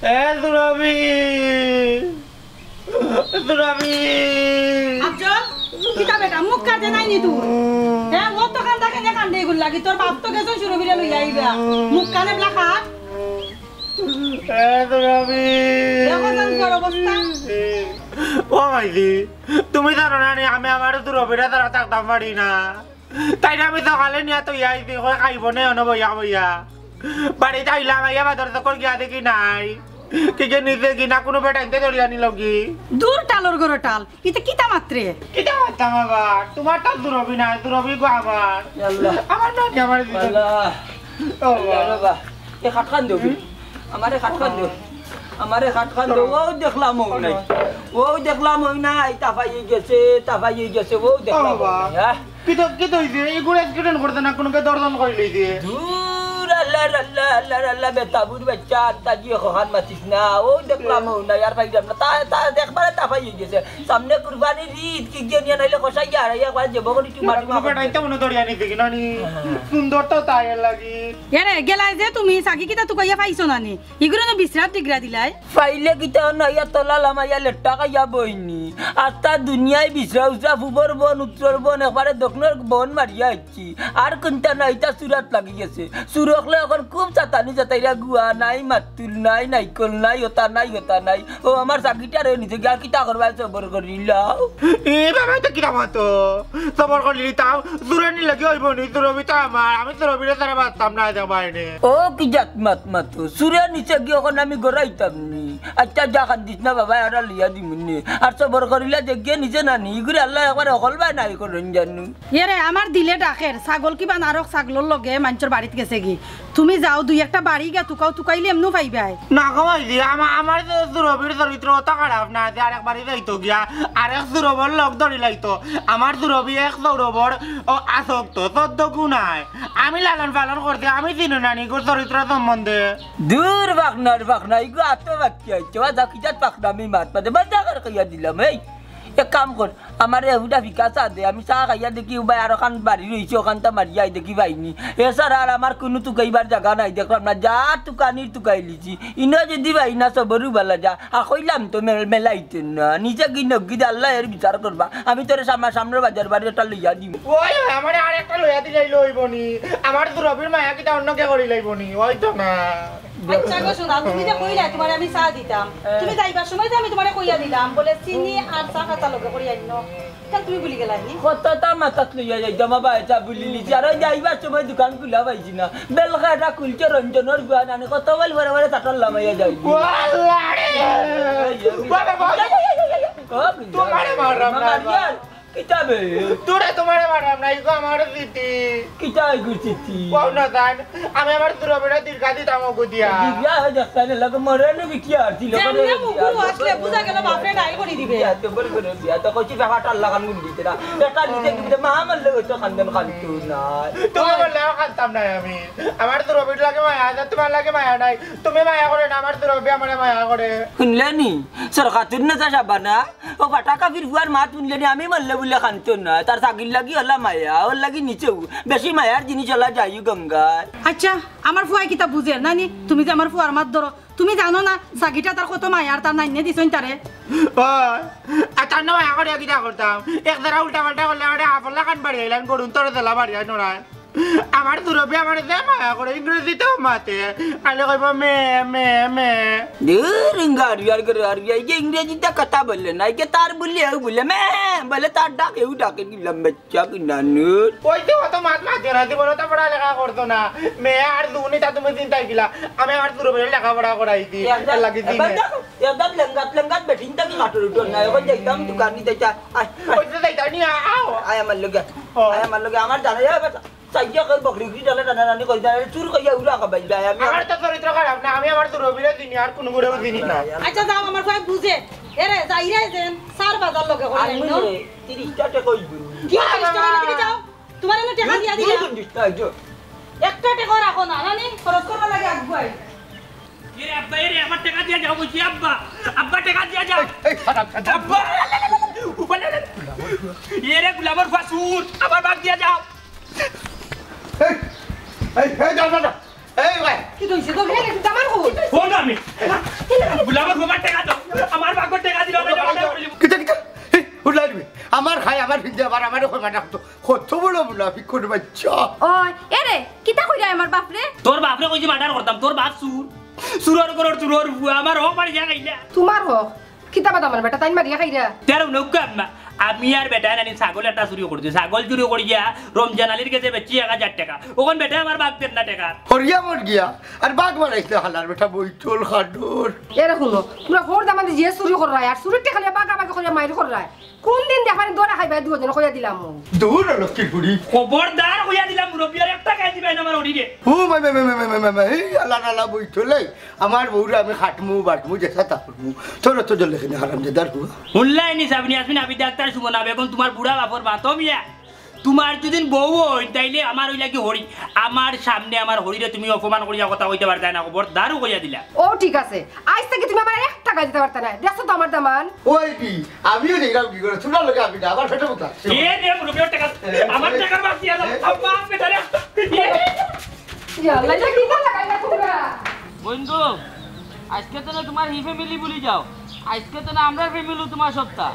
এ দুরবি, দুরবি। আফজল, কিতা বেটা, মুখ কাটে নাই নি তুই? হ্যাঁ, ও তো কান্দা কেনে কান্দে এগুর লাগি, তোর বাপ তো গেছে শুরু বিরে লইয়া আইবা। মুখ কানে বলা খাট। এ দুরবি। দেখো জান তোর অবস্থা। ও মাইজি, তুমি জানো না নি, আমি আমার দুরবিরা তারা থাকতাম পারি না। তাইরে আমি সকালে নিয়া তো ইয়াই দি কই খাইবো নে অনো বইয়া বইয়া। বাড়িত আইলাম, আইয়া বাদর চক্কর গিয়া দেখি নাই। কি যে নিজে কি না কুনু বেটাইন্তে ধরিয়া নিল কি? দূর টালর ঘরো টাল। ইতে কিতা মাতরে? কিতা মাততাম আবার? তুমার টাল দুরবি নাই, দুরবি গো আমার। আল্লাহ। আমার নানি আমার দিল। আল্লাহ। ও আল্লাহ বাবা। রে বা। এ খাটখান দেও। হুম? আমারে খাটখান দেও। আমারে খাটখান দেও। ও দেখলাম ও নাই। ও দেখলাম ও নাই। তাফাই গেছে, তাফাই গেছে। ও দেখলাম ও বাবা। নাই, হ্যাঁ? কিতা, কিতা অইছে? এগুরে accident করছে না, কুনুকে দর্দন করি লইছে? দূর, আল্লাহ, আল্লাহ, আল্লাহ, আল্লাহ, বেতাবুর বাচ্চা, আন্তাজি অখান মাতিস না। ও দেখলাম ও নাই, আর পাইলাম না। তা, তা দেখবারে তাফাই গেছে। সামনে কুরবানির ঈদ, কি যে নিয়া নাইলে কষাই আর আইয়া একবার যে বগরি টু মাটি কুনু বেটাইন্তে মনে ধরিয়া নিছে কি না নি? হ্যাঁ। সুন্দর তো তাই লাগি। এরে, গেলায় যে তুমি, সাকি কিতা তুকাইয়া পাইছো না নি? ইগুরে না বিছরাত ডিগরা দিলায়। পাইলে কিতা না, ইয়া তলা লামাইয়া লেট্টা খাইয়া বইনি। আস্তা দুনিয়ায় বিছরা উছরা, ফুবর বন, উত্তরর বন, একবারে দক্ষিণর বন মারিয়া আইছি। আর কুনটা না, ইতা সুরাত লাগি গেছে। সুরক অখন খুব চাতানি চাতাইরা গুয়া নাই, মাতুল নাই, নাইকল নাই, ওতা নাই, ওতা নাই। ও আমার চাকিটারে নিচে গিয়া কিতা করবায়, সবর করিলাও। এ বাবা, ইতা কিতা মাতো? সবর করিলিতাম, চুরে নিলে কি অইবো নি? চুরবি তো আমার, আমি চুরবিরে ছাড়া বাঁচতাম না, দেখবায় নে। ও কি জাত মাত মাতো, চুরে নিচে গিয়া অখন আমি গড়াইতাম নি। আচ্ছা, যা কান্দিস না বাবা, এরা লইয়া দিমুনে। আর সবর করিলা যে গিয়া নিচে না নি, ইগুরে আল্লায় একবারে হকলবায় নাই করইন জানু। এরে, আমার দিলে ডাকের, ছাগল কিবা নারক ছাগলর লগে মানষর বাড়িত গেছেগি। তুমি যাও, দুই একটা বাড়ি গিয়া তুকাও, তুকাইলে এমনু পাইবায়। না গো মাইজি, আমা-, আমার যে চুরবির চরিত্র অত খারাপ না যে আরেক বাড়ি যাইতো গিয়া, আরেক চুরবর লগ ধরিলাইতো। আমার চুরবি এক চুরবর ও আসক্ত, চোদ্দ গুণ আয়। আমি লালন পালন করছি, আমি চিনি না নি ইগুর চরিত্র সম্বন্ধে। দূর ফাকনার ফাকনা, ইগু আতো বাকি আইছে, ওয়া যা কিজাত ফাকনা আমি মাত পাতে, বাদ দে আর কইয়া দিলাম, এই। এক কাম কর, আমারে হুদা ফিকা চা দে, আমি চা খাইয়া দেখি উবায় আরোখান বাড়ি রইছে, অখানতা মারিয়া আই দেখি পাইনি। এছাড়া আর আমার কুনু তুকাইবার জাগা নাই, দেখলাম না, যা তুকানির তুকাইলিছি। ইনো যদি পাই না, সবরু বালা যা। আর কইলাম তো মেল-, মেলাইতে না, নিচে গি নগি দে, আল্লায় এর বিচার করবা। আমি তোরে সামনা-, সামনর বাজার বাড়ি একটা লইয়া দিমু। ওই, আমারে আর একটা লইয়া দিলাইলে অইবো নি? আমার চুরবির মায়া কিতা অন্য কে করিলাইবো নি? ওই তো না। আচ্ছা গো সোনা, তুমি যে কইলা তুমারে আমি চা দিতাম, হ্যাঁ। তুমি যাইবার সময় তো আমি তুমারে কইয়া দিলাম, বলে চিনি আর চা পাতা লগে করি আইনো। তা তুমি ভুলি গেলায় নি? কততা মাথাত লইয়া যাইতাম, বাবা, এটা ভুলি লিছি। আর ওই যাইবার সময় দোকান খুলা পাইছি না। বেলকা এটা খুলছে রঞ্জনর গুয়া নানি, কত বেল ভরে ভরে তাটার লামাইয়া যাই। ওয়াল্লা রে! এই, এই, বাবা, বাবা! ও, তুমারে মারলাম না, মারিয়ার। কিতা বে? তোরে তুমারে মারাম না, ইগো আমার স্মৃতি। কিতা ইগো স্মৃতি? কও না জান, আমি আমার চুরবিরে দীর্ঘা দিতাম ওগো দিয়া। দীর্ঘা হয় দেখতা না, লগে মরে না বিকি আর ছিল। যেমনে মুখু আসলে বুঝা গেল বাপরে ডাইল করি দিবে। বিয়া তো বড় করে বিয়া তো কইছি ব্যাপারটা আল্লাহ খান গুন দিতে না। বেটা নিতে দিতে মা মারলে ওই তো খান্দন খান তুই না। তোমার বললে খাতাম নাই আমি। আমার চুরবির লাগে মায়া আছে, তুমার লাগে মায়া নাই। তুমি মায়া করে না, আমার চুরবি আমারে মায়া করে। শুনলে নি? সরকার তুই না যা সাবানা। ও ফাটা কাফির ফুয়ার মাত হুনলে নি আমি মরলে বুলে কানতো না, তার ছাগির লাগি অলা মায়া, ওর লাগি নিচেউ বেশি মায়ার জিনিস অলা যাইউ গঙ্গায়। আচ্ছা, আমার ফুয়ায় কিতা বুঝের না নি? তুমি যে আমার ফুয়ার মাত ধরো, তুমি জানো না ছাগিটা তার কত মায়ার, তার নাইনে দিছইন তারে। ওই, আর তার না মায়া করিয়া কিতা করতাম? এক ধারা উল্টা পাল্টা করলে আমারে হাফল্লা কান বাড়ি আইলাম, গরুন তোরে জেলা বাড়ি আই নড়ায়। আমার চুরবি আমারে যে মায়া করে, ইংরেজিতেও মাতে। খালি কইবো, "মে, মে, মে।" দূর, ইঙ্গা আর ইয়ার করে আর ইয়ার, এই যে ইংরেজিতে কথা বললে না, এই যে তার বললে, এও বললে, "মে," বলে, তার ডাক, এও ডাকে, কি লম্বা চা, কি নানুর। ওই যে অত মাত মাতে না, জীবনে তো পড়ালেখা করতো না। মে আর দুনি তা তুমি চিন্তায় কিলা? আমি আমার চুরবিরে লেখাপড়া করাইছি। একদম, এর লাগি দিনে। একদম দেখো, একদম লেঙ্গাত, লেঙ্গাত বেটিন থাকি মাটর উঠো না। এখন যাইতাম দোকান নিতে চা। আয়, আয়। ওই যে যাইতাম নি, আও। আয় আমার লগে। ও। আয় আমার লগে, আমার জানা যাবে। চাইয়া কই বকরি উকরি ডালে টানাটানি করি, ডালে চুর কইয়া উড়া খাবাই যায়। আমি আমার তো চরিত্র খারাপ না, আমি আমার চুরবিরে চিনি, আর কুনু গুড়েও চিনি না। আচ্ছা, যাও, আমার ভাই বুঝে। এরে, যাইরাই যেন, চার বাজার লগে করে আর আইন। মুই রে, তিরিশটা টেকা অইবো। কি তিরিশ টেকা অইবো? যাও, তুমার এনে টেকা দিয়া দিলাম। দুই চল্লিশটা অইবো। একটা টেকা রাখো না, জানি, খরচ করবার লাগি আগুয়াই। এরে আব্বা, এরে, আমার টেকা দিয়া যাও, কইছি, আব্বা, আব্বা, টেকা দিয়া যাও। এই, এই, খারাপ, খারাপ। আব্বা, এরে, গুলামর ফুয়া চুর, আমার ভাগ দিয়া যাও। এই, এই, এই, যা, যা, যা। এই, ভাই। কি কইছে তো? এই, দামান কই? ফোন আমি। গুলামর ফুয়ার টেকা দাও। আমার ভাগর টেকা দিল, আমি জমা করে দিব। কিতা, কিতা? এই, উল্লাই দিবি। আমার খাই, আমার ফিরতে আবার আমারে কই মানা করতো। কত বড় মুনাফিক কোন বাচ্চা। ওই, এরে, কিতা কইরা আমার বাপরে? তোর বাপরে কইছি মার্ডার করতাম, তোর বাপ চুর। চুরর ঘরর চুরর ফুয়া, আমার হক বাড়ি যা খাইলা। তুমার হক? কিতা বাদ আমার বেটা, তাইন মারিয়া খাইরা। তেরো নৌকা আম্মা, আমি আর বেটায় নানি ছাগল একটা চুরি করছি। ছাগল চুরি করিয়া রমজান আলীর গেছে বেচছি এক হাজার টেকা। অখন বেটায় আমার ভাগ দের না টেকা। হরিয়া মর গিয়া, আর ভাগ মারাইছে হালার বেটা বইতল খাডর। এরে হুনো, তুমরা হর দামান্দে যে চুরি কররায়, আর চুরির টেকা লইয়া ভাগাভাগি করিয়া মাইর কররায়। কুন দিন দেখবানি ধরা খাইবায় দুইওজনে কইয়া দিলাম। দূর হ লক্ষ্মীর ফুড়ি। খবরদার কইয়া দিলাম, মুরব্বি আর একটা গায়ে দিবায় না আমার হরিরে। ও মাই, মাই, মাই, এই আল্লাহ, আল্লাহ, বইতলে। আমার বউরে আমি খাটমু, বাটমু, যেতা তা করমু। তোর তো জলে কিনে হারাম জাদার ফুয়া। হুনলায় নি সাবনি, আসমিন, আমি ডাক্তার সুমনা বেগম, তুমার বুড়া বাপর মা, তো মিয়া। তুমার যদি বউ অইন, তাইলে আমার অইলা কি হরি, আমার সামনে আমার হরিরে তুমি অপমান করিয়া কথা কইতে পারতায় না, খবরদারও কইয়া দিলাম। ও ঠিক আছে, আইজ থাকি তুমি আমারে একটা গালি দিতে পারতায় না, দেখছো তো আমার দামান। ওই দি, আমিও দেখলাম কি করে, তুমার লগে আমি না, আমার পেটে বুতা। এ রে, মুরব্বি, ওর টেকা, আমার টেকার বাকি আছে, আমার বেটারে। এ। ইয়া আল্লাহ, এটা কিতা লাগাইলা তুমরা? বন্ধু, আইজকে তো না তুমার হি ফ্যামিলি ভুলি যাও, আইজকে তো না আমরার ফ্যামিলি তুমার সত্তা।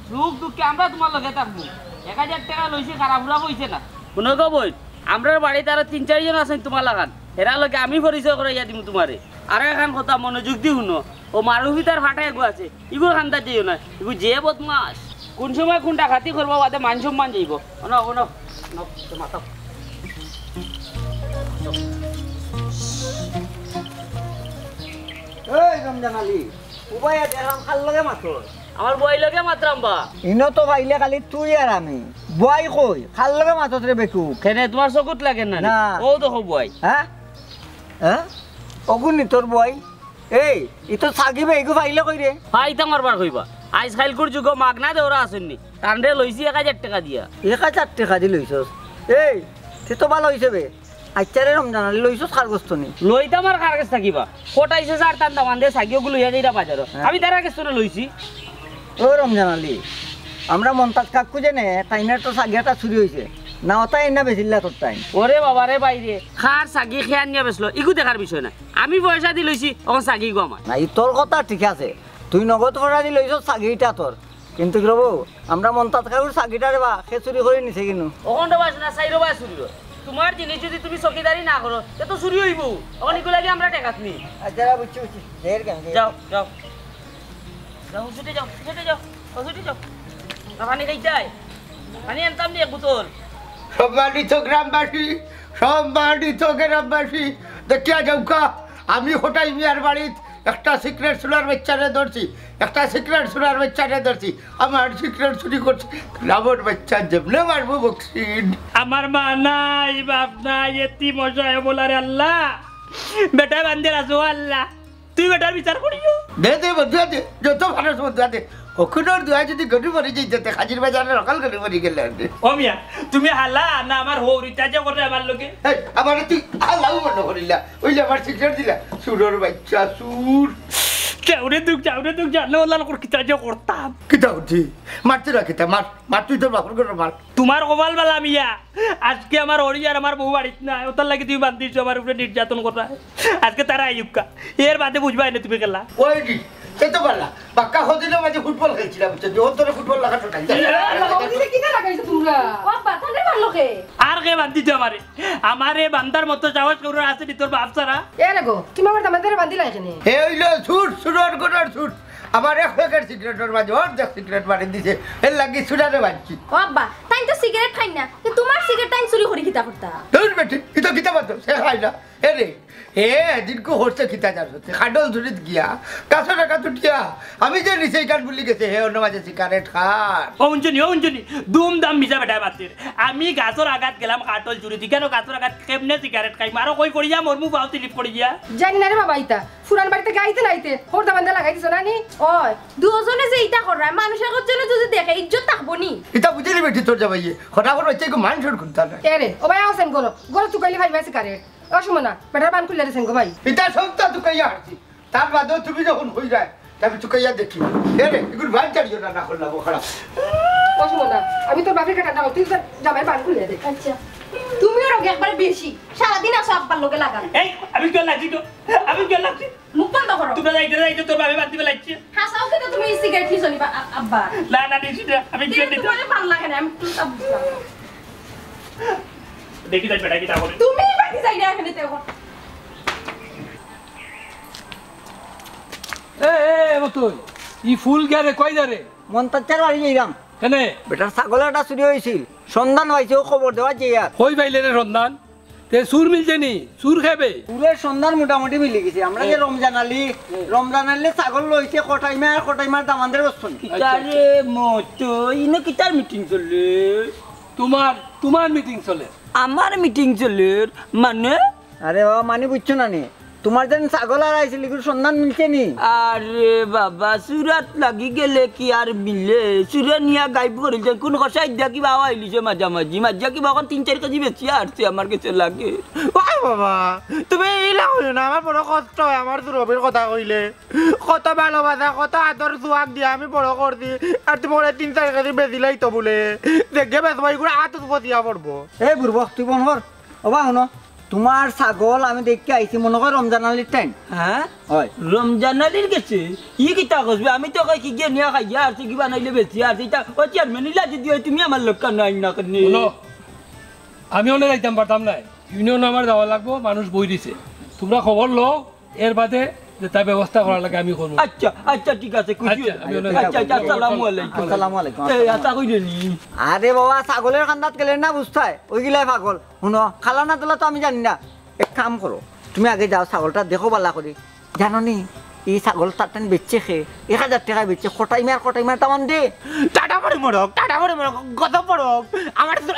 সুখ দুঃখে আমরা তুমার লগে থাকমু। এক হাজার টেকা লইছি, খারাপ উড়া অইছে না। হুনো গো বইন, আমরার বাড়িত আরো তিন চাইরজন আছইন তুমার লাখান। হেরার লগে আমি পরিচয় করাইয়া দিমু তুমারে। আর একখান কথা মনোযোগ দি হুনো, ও মারুফিতার ফাটা এগু আছে, ইগুর কান্দাত যাইও না। ইগু যে বদমাস, কুন সময় কুন ডাকাতি করবো, বাদে মান সম্মান যাইবো। অনো, অনো, অনো, তো মাথা। এই রমজান আলী, উবাইয়া দেখলাম কার লগে মাতর? আমার বউর লগে মাতরাম বা। ইনো তো পাইলে খালি তুই আর আমি। বউ কই? কার লগে মাতস রে বেকুব? কেনে, তুমার চকুত লাগে না নি? না। অউ দেখো বউ। হ্যাঁ? হ্যাঁ? অগু নি তোর বউ? এই, ই তো ছাগি বে, ইগু পাইলে কই রে? পাইতাম আরবার কইবা। আইজ কাইলকুর যুগো মাগনা দেওরা আছইন নি। তানরে লইছি এক হাজার টেকা দিয়া। এক হাজার টেকা দি লইছস? এই, তে তো ভালা অইছে বে। আইচ্ছা রে রমজান আলী, লইছস কার গেছ থনে? লইতাম আর কার গেছ থাকি বা। কটাইছে স্যার, তান দামান্দে ছাগি অগু লইয়া যাইরা বাজারো। হ্যাঁ। আমি তারার গেছ থনে লইছি। ও রমজান আলী, আমরা মন্তাজ কাকু যে নে, তাইনর তো ছাগি একটা চুরি অইছে। না, অতায় এনা বেচিল্লা তোর তাইন। ওরে বাবা রে ভাই রে, কার ছাগি কে আনিয়া বেচলো, ইগু দেখার বিষয় না। আমি পয়সা দি লইছি, অখন ছাগি ইগু আমার। না, ই তোর কথা ঠিক আছে, তুই নগদ পয়সা দি লইছস, ছাগি ইটা তোর। কিন্তু কি রবো, আমরা মন্তাজ কাকুর ছাগিটা রে বা, কে চুরি করি নিছে কিনু? অখন রে বা, না, চাই রে বা চুরি অয়। তুমার জিনিস যুদি তুমি চকিদারি না করো, তে তো চুরি অইবো। অখন ইগু লাগি আমরা টেকাত নি। আইচ্ছা, বুঝছি, বুঝছি। ঢের কেন, ঢের। যাও, যাও। যাও, ছুটে যাও, ছুটে যাও, যাও, ছুটে যাও। না, পানি খাইতায়? পানি আনতাম নি এক বোতল। সম্মানিত গ্রামবাসী, সম্মানিত গ্রামবাসী, দেখিয়া যাউক্কা, আমি কটাই মিয়ার বাড়িত একটা সিগারেট চুরার বাইচ্চারে ধরছি, একটা সিগারেট চুরার বাইচ্চারে ধরছি। আমার সিগারেট চুরি করছে গ্রামর বাইচ্চা, যেমনে মারবো বকশিস। আমার মা নাই, বাপ নাই, এতিম অসহায় অবলারে আল্লাহ, বেটা বান্দির আছো আল্লাহ। তুই বেটার বিচার করিও। দে, দে, বন্ধু, দে। যত পারস বন্ধু, দে। অখুনর দুয়ায় যুদি গরু মরি যাইতে, তে হাজির বাজারে রকাল গরু মরি গেলে আর দে। ও মিয়া, তুমি হালা না আমার হউরিতা যে করে আমার লগে? এই, আমারে তুই হালাও মনে করিলা। অইলে আমার সিগারেট দিলা। চুরর বাইচ্চা, চুর। চাউরে দুখ, চাউরে দুখ, জানো লাল কর কিতা যে করতাম। কিতা করছি? মারতে না কিতা? মার, মার, তুই তোর বাপর ঘরে মার। তুমার কপাল বালা মিয়া, আজকে আমার হরি আর আমার বউ বাড়িত নাই, অতার লাগি তুমি বান্দিছো আমার উপরে নির্যাতন কররায়। আজকে তারা আইউক্কা, এর বাদে বুঝবায় নে তুমি কেলা। ওই দি, এই তো পারলা, বাক্কা কদিনর মাঝে ফুটবল খেলছিলাম, বুঝছো? যে অন্তরে ফুটবল লাগা তো নাই। আল্লাহ, বাবু, দিলে কিনা লাগাইছো তুমরা? ও আব্বা, তাহলে মারলো কে? আর কে বান্দিছে আমারে? আমারে বান্দার মতো সাহস কারোর আছে নি তোর বাপ ছাড়া? এ রে গো, তুমি আমার দামান্দরে বান্দিলা কেনে? হে অইলো চুর, চুরর ঘরর চুর। আমার এক প্যাকেট সিগারেটর মাঝে অর্ধেক সিগারেট মারি দিছে, এর লাগি চুরারে বান্দিছি। ও আব্বা, তাইন তো সিগারেট খাইন না, তে তুমার সিগারেট তাইন চুরি করি কিতা করতা? ধুর বেটি, ইতা কিতা মাতস, হে খায় না। এ রে, হে এদিনকু করছে কিতা জানস? কাঠল চুরিত গিয়া, গাছর আগাত উঠিয়া, আমি যে নিচে ইখান বুলি গেছে, হে অনো মাঝে সিগারেট খার। ও হুনছো নি, ও হুনছো নি, দুম দাম মিছা বেটায় মাতের। আমি গাছর আগাত গেলাম কাঠল চুরিত, ইখানো গাছর আগাত কেমনে সিগারেট খাইমু? আরো কই পড়িয়া মরমু, পাও স্লিপ করিয়া। জানি না রে বাবা, ইতা পুরান বাড়িত গাইতে নাইতে, হর দামান্দে লাগাই দিছো না নি? ওই, দুইজনে যে ইতা কররা, মানুষ একজনে যুদি দেখে, ইজ্জত থাকবো নি? ইতা বুঝে নি বেটি তোর জামাইয়ে, কথা বড় হচ্ছে, একটু মান সম্মান কুন্তা নাই। এ রে, ও ভাই, আছেন গরো, গরো তুকাইলে ভাই ভাই সিগারেট। ও সুমনা, বেটার বান খুলে দিছেন গো ভাই। ইতা সব তো তুকাইয়া হারছি। তার বাদেও তুমি যখন কইরায়, তে আমি তুকাইয়া দেখি। এ রে, এগুলো বান ছাড়িও না, না করলাম, ও খারাপ। ও সুমনা, আমি তোর বাপের কাটা না, তুই তোর জামাইর বান খুলে দে। আচ্ছা। তুমিও রোগে একবারে বেশি। সারাদিন আছো আব্বার লগে লাগাল। এই, আমি কিতা লাগছি তো? আমি কিতা লাগছি? মুখ বন্ধ করো। তোমরা যাইতে যাইতে তোর বাপে বাদ দিবে লাগছে। হাসাও কিন্তু তুমি সিগারেট নিছো নি বা-, আ-, আব্বা। না, না, নিছি না। আমি কিন্তু কিতা নিতাম? তোমার ভালো লাগে না, আমি কিন্তু তা বুঝলাম না। দেখি তাই বেটা কিতা করে। তুমি বাকি যাই না এখানে তো এখন। এ, এ, এ, মতই, ই ফুল গেরে কই যারে? মন্তাজ চাচার বাড়ি যাইরাম। কেনে? বেটার ছাগল একটা চুরি অইছিল, সন্ধান পাইছে, ও খবর দেওয়া যে আর। কই পাইলে রে সন্ধান? তে চুর মিলছে নি? চুর খেবে? চুরর সন্ধান মোটামুটি মিলি গেছে। আমরা যে এ। রমজান আলী, এ। রমজান আলীর ছাগল লইছে কটাইমা আর কটাইমার দামান্দর বস্তু নি। কিতা রে মতই, ইনো কিতার মিটিং চলে? তোমার, তোমার মিটিং চলে। আমার মিটিং চলের মানে? আরে বাবা, মানে বুঝছো না নি? তোমার যেন ছাগল হারাইছিল, এগুর সন্ধান মিলছে নি? আরে বাবা, চুরাত লাগি গেলে কি আর মিলে? চুরে নিয়া গাইব করিল যে কোন কষাই দিয়া কিবা আইলিছে মাঝামাঝি। মাঝিয়া কিবা অখন তিন চাইর কেজি বেশি আরছে আমার গেছে লাগে। ওই বাবা, তুমি ইলা কইও না, আমার বড় কষ্ট অয়, আমার দুরবির কথা কইলে। কত ভালোবাসা, কত আদর সুয়াগ দিয়া আমি বড় করছি, আর তুমি ওরে তিন চাইর কেজি বেশি লাইতো বুলে। দেখবে বেশ ভাই, এগুলো আত উপর দিয়া পড়বো। এই বুড়বক, তুই বন কর। ওবা, হুনো, তোমার ছাগল আমি দেখি আইছি, মনো কয় রমজান আলীর টাইম। হ্যাঁ? অয়। রমজান আলীর গেছে? ই কিতা কস বে? আমি তো কই কি গিয়া নিয়া খাইয়া আরছি, কি বানাইলে বেশি আরছি। ইতা, ও চেয়ারম্যান, ইলা যদি অয়, তুমি আমার লগে নাই না কেনে? হুনো, আমি অনে যাইতাম পারতাম নায়। ইউনিয়ন আমার যাওয়া লাগবো, মানুষ বই দিছে। তোমরা খবর লও, এর বাদে যেতা ব্যবস্থা করার লাগে আমি করবো। আচ্ছা, আচ্ছা, ঠিক আছে, খুশি আচ্ছা, হইলাম। আমি অনেক আচ্ছা, আচ্ছা, আসসালামু আলাইকুম। আসসালামু আলাইকুম। এই, আতা কই রে নি? আরে বাবা, ছাগলের কান্দাত গেলে না বুঝতায়, ওইগুলাই পাগল। হুনো, খালা না তোলা তো আমি জানি না। এক কাম করো, তুমি আগে যাও, ছাগলটা দেখো বালা করি। জানো নি, এই ছাগল তার টান বেচছে খে, এক হাজার টেকায় বেচছে, কটাই মার, কটাই মার, তামান দে। টাটা করে মরক, টাটা করে মরক, গত পড়ক। আমার তো-,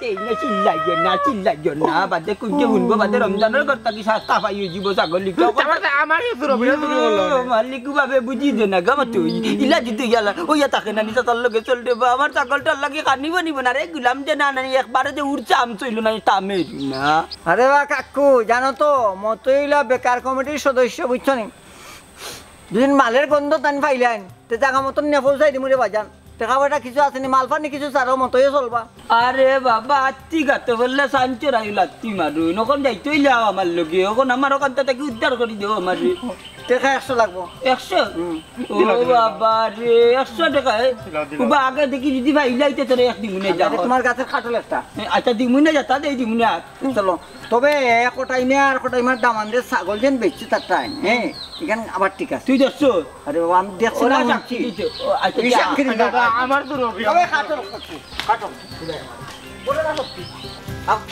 এই না, চিল্লাইও না, চিল্লাইও না, বাদে কুঞ্জে হুনবো, বাদে রমজানের ঘর থাকি সাত কাপাই হয়ে যাবো ছাগল লিখে। আমার তো, আমারই শুরু, বিরাট শুরু হলো। মালিক বাবে বুঝি দে না, গামা তুই। ইলা দিতে গেলা, ওই থাকে না, নিশা তার লগে চল রে বা, আমার ছাগলটার লাগে খানি বানিব না রে, গুলাম দে না, না, একবারে যে উড়ছে আম চইল না, তামের না। আরে বা কাকু, জানো তো, মতই অইলা বেকার কমিটির সদস্য, বুঝছো নি? দুদিন মালের গন্ধ তান পাইলাইন, তে জাগা মতন নিয়া পৌঁছাই দিমু রে বাজান। টেকা পয়সা কিছু আছে নি, মাল পানি কিছু ছাড়ো, মতইও চলবা। আরে বাবা, আত্তি গাতে বললে সাঞ্চর আইল আত্তি মারু। এখন যাইতে অইলে আও আমার লগে, এখন আমার ওখান থাকি উদ্ধার করি দেও আমারে। টেকা একশো লাগবো। একশো? হুম। ও বাবা রে, একশো টেকা, এ? দিলাও, দিলাও। উবা আগে দেখি যদি ভাই ইলাইতে তোরে এক দিমুনে যা। আরে তোমার গাছের কাঠল একটা। এ, আচ্ছা, দিমুনে যা, তা দেই দিমুনে আর। চলো। তবে এক টাইমে আর কটাই মার দামান দে ছাগল যেন বেচছে তার টাইম, হ্যাঁ? এখানে আবার ঠিক আছে। তুই দেখছো? আরে বাবা, আমি দেখছি ওরা না, সাক্ষী শুনছি। দিছে। ও, আচ্ছা, এই যা। সাক্ষী দিছে। দাদা, আমার তো রবি। তবে কাঠল, কাঠল। বলে না সত্যি। আ-,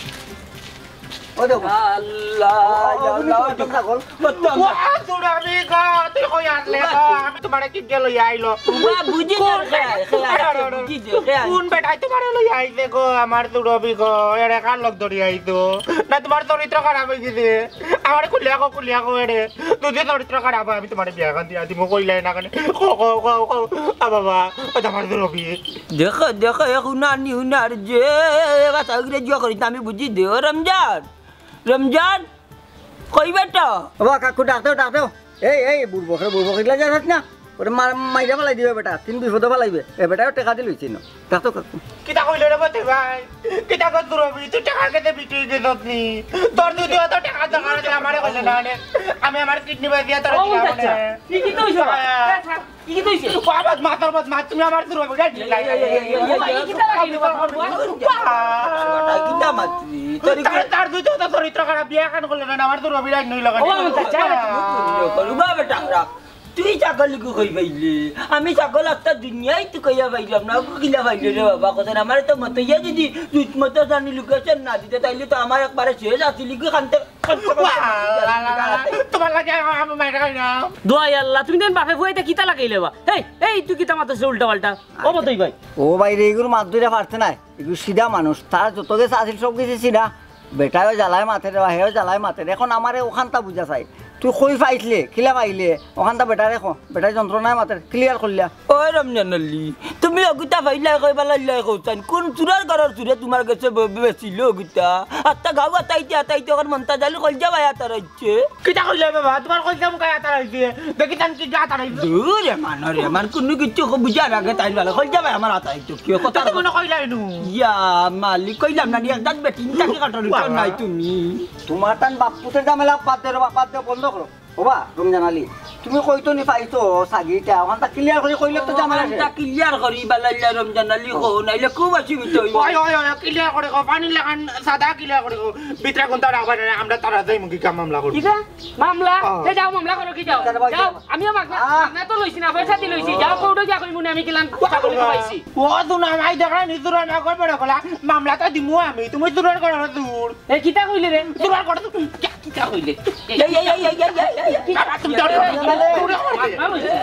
ও দেখো। আল্লাহ, ও, ও, আল্লাহ, ও, ও, ছাগল। করতাম ও, না। আ, তোরা আমি গা, তুই কই আনলে গা? আমি তোমারে কি গেল আইলো? উবা, বুঝি কোন দে, খে-, খে-, আরে, আরে, আরে। বুঝি দে, খে-, কোন বেটায় তোমারে লই আইছে গো? আমার তো রবি গো, এরে কার লোক ধরি আইতো? না, তোমার চরিত্র খারাপ হয়ে গেছে। আমারে খুলিয়া কও, খুলিয়া কও এরে। তুই যে চরিত্র খারাপ, আমি তোমারে বিয়া খান দিয়া দিমু, কইলাই না কেনে? কও, কও, কও, কও। আ বাবা, ও তো আমার তো রবি। দেখো, দেখো, এ হুনানি হুনার যে, এ কথা উগরে জিও করি, আমি বুঝি দে, ও রমজান। রমজান, কই বেটা? ও বা কাকু, ডাক দেও, ডাক দেও। এই, এই, বুড়বক রে, বুড়বক, ইলা যাস না। ওরে মার, মাইরা ফালাই দিবে বেটা, তিন বিপদে ফালাইবে। এ বেটাও টেকা দিল হইছে না। ডাক তো কাকু। কিতা কইলে রে বতে ভাই? কিতা কর তুই রবি? তুই টেকা খেতে বিক্রি হয়ে গেছত নি? তোর যদি অত টেকা দরকার আছে, আমারে কইলে না নে। আমি আমার কিডনি বেচিয়া তোর ও, দিলাম আচ্ছা। নে। কি, কি তো হইছে? হ্যাঁ। কি, কি তো হইছে? বাবা, মাথার বাদ, মা, তুমি আমার তুই রবি, গাড়ি এই, এই, এই, এই, এই, এই, এই, এই, কিতা লাগাইলে বাবা? বাবা, কিতা মাতলি? তোর তার, তার দুই তো চরিত্র খারাপ, বিয়া খান করলে না, আমার তো রবি রাগ নইল কেন? ও, আচ্ছা, আচ্ছা। বাবা, বেটা, তুই ছাগল কই পাইলে? আমি ছাগল একটা দুনিয়ায় তুই কইয়া পাইলাম না, ওকে কিলা পাইলে রে বাবা? কথা না, আমার তো মতো ইয়া যদি তুই মতো জানি লোকেশন না দিতে, তাইলে তো আমার একবারে শেষ আছিল কি খানতে। ওয়া, লা, লা, লা, লা। তোমার লাগে আমি মাইর খাই না। দোয়াই আল্লাহ, তুমি দেন বাপে ফুয়াইতে কিতা লাগাইলে বা? এই, এই, তুই কিতা মাতছ উল্টা পাল্টা? ও মতই ভাই। ও ভাই রে, এগুর মাত ধরে পারতে নাই। এগুর সিধা মানুষ, তার যত গেছে আছিল সব গেছে সিধা। বেটায়ও জ্বালায় মাতের, হেও জ্বালায় মাতের। এখন আমারে ওখানটা বুঝা চাই। তুই কই পাইছলে, কিলা পাইলে, ওখানটা বেটারে কো, বেটায় যন্ত্রণায় মাতের, ক্লিয়ার করলিয়া। ওই রমজান আলী, তুমি অগুতা পাইলাই কই বালাইলাই কইতান? কোন চুরার ঘরর চুরে তোমার গেছে ব-, বেচিল অগুতা? আত্তা গাও আতাইতে আতাইতে ওখান মন্তাজ আলী কইল যাবাই আতার আইছে। কিতা কইলে বাবা? তোমার কইতাম কাই আতার আইছে? দেখি তান কি গা আতার আইছে? দূর, এ মানু রে, আমার কুনু কিচ্ছু বুঝার আগে তাই বালা কইল যাবাই আমার আতার আইছে। কি কথা তো মনে কইলাই নু? ইয়া, মালিক কইলাম না, নি এক দাঁত বেটিন তাকে কাটার বাবা। নাই তুমি। তোমার তান বাপ পুতের ঝামেলা বাদ দে রে বাপ, বাদ দে, বন্ধ করো। ওবা, রমজান আলী, তুমি কইতো নি পাইছো সাগিটা, ওখানটা ক্লিয়ার করি কইলে তো ঝামেলা শেষ। ওখানটা ক্লিয়ার করি, বালাইলা রমজান আলী, কও, নাইলে খুব অসুবিধা হইব। ওই, ওই, ওই, ক্লিয়ার করে কও, পানির লাখান সাদা ক্লিয়ার করে কও। ভিতরে কোনটা রাখবা না, আমরা তারা যাই মুখি কাম মামলা করি। কিতা? মামলা? ও। এ যাও, মামলা করো, কি যাও? যাও, যাও। যাও, আমিও মাগনা, আহ। মাগনা তো লইছি না, পয়সা দি লইছি। যাও, কোর্টে যা কইমু নে, আমি কিলান ছাগল খাওয়াইছি। ও, তো না, ভাই, দেখরা, নিজুরা না করবে না, বলা, মামলা তো দিমু আমি, তুমি জুরার করো না, জুর। এ, কিতা কইলে রে? জুরার করো, তুমি। কিতা কইলে? এই, এই, এই। বাবা, তুমি ধরো। ধরে করতে,